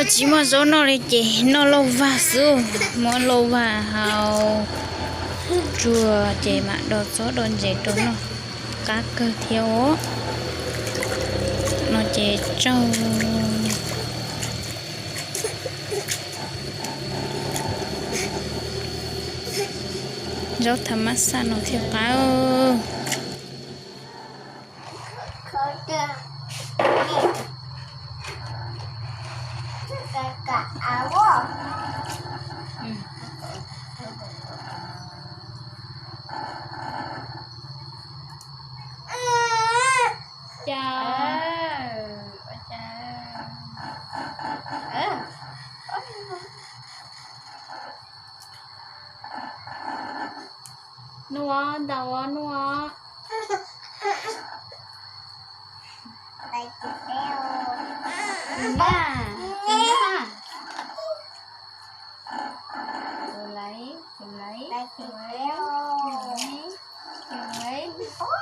Tsis muaj zaub noj li ces noj lauj vag xwb, muab lauj vag hau tsuag ces mam do txob do ntses rau noj, qab kawg thiab os. No ces tsaug. Zaub thav mab xaj no thiaj qab. Nuj, ntaus nuj. Pub nws kov.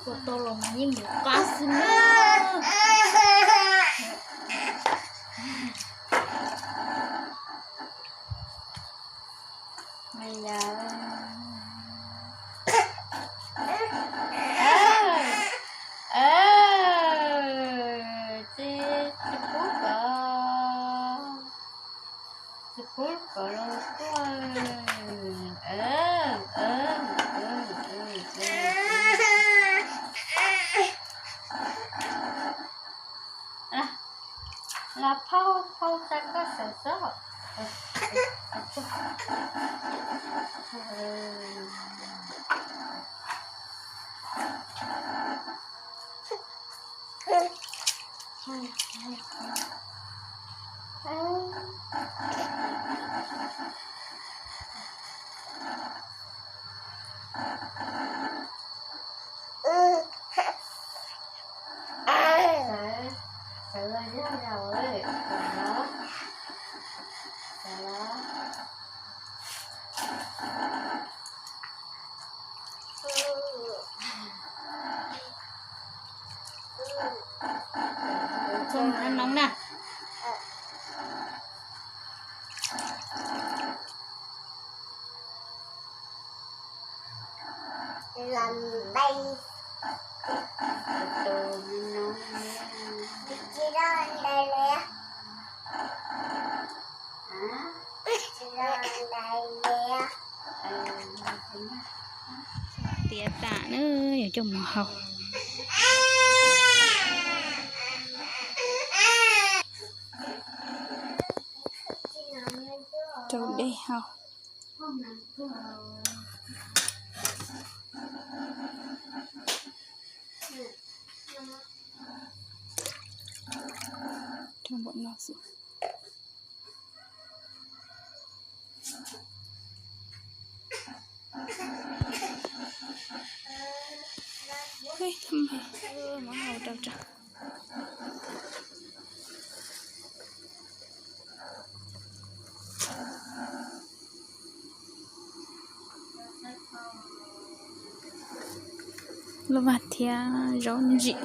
Ua tau los mas yeej mus qab xwb na. Tsis pub kov, tsis pub kov los tuaj. Los phauj, phauj tsa koj sawv xwb. Thum no na. Tiav tam na, yuav coj mus hau. Rau dej hau. Rau npaum no xwb. Muab hau rau tso. Lub vaj thiab zaub ntsim.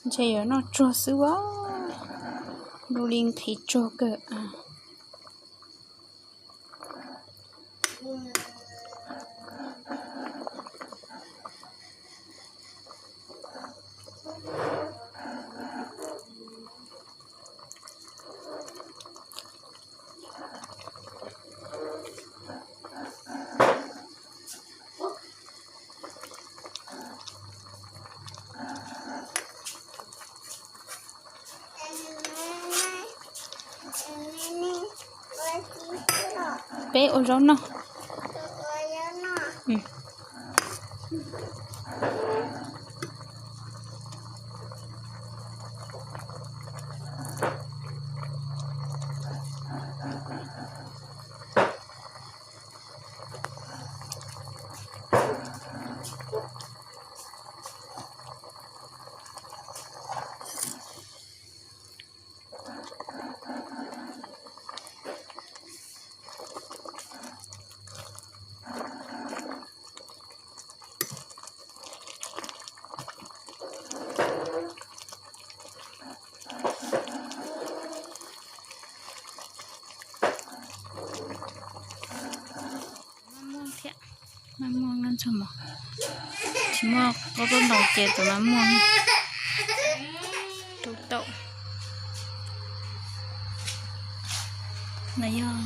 Ntshe yuav noj tsuag xwb as. Lub li nqhis tsuag kawg. Peb ua zaub noj. Maj muag thiab, maj muag noj ntsog mov. Tsis muaj koj tuaj ntaus ces tus maj muag rau tau. Nws yog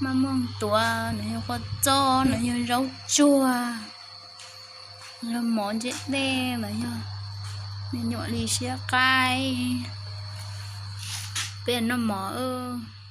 maj muag tuav, nws yog kua txob, nws yog zaub tsuag, nws yog mov ntse dej, nws yog me nyuam li siab qaib. Peb noj mov.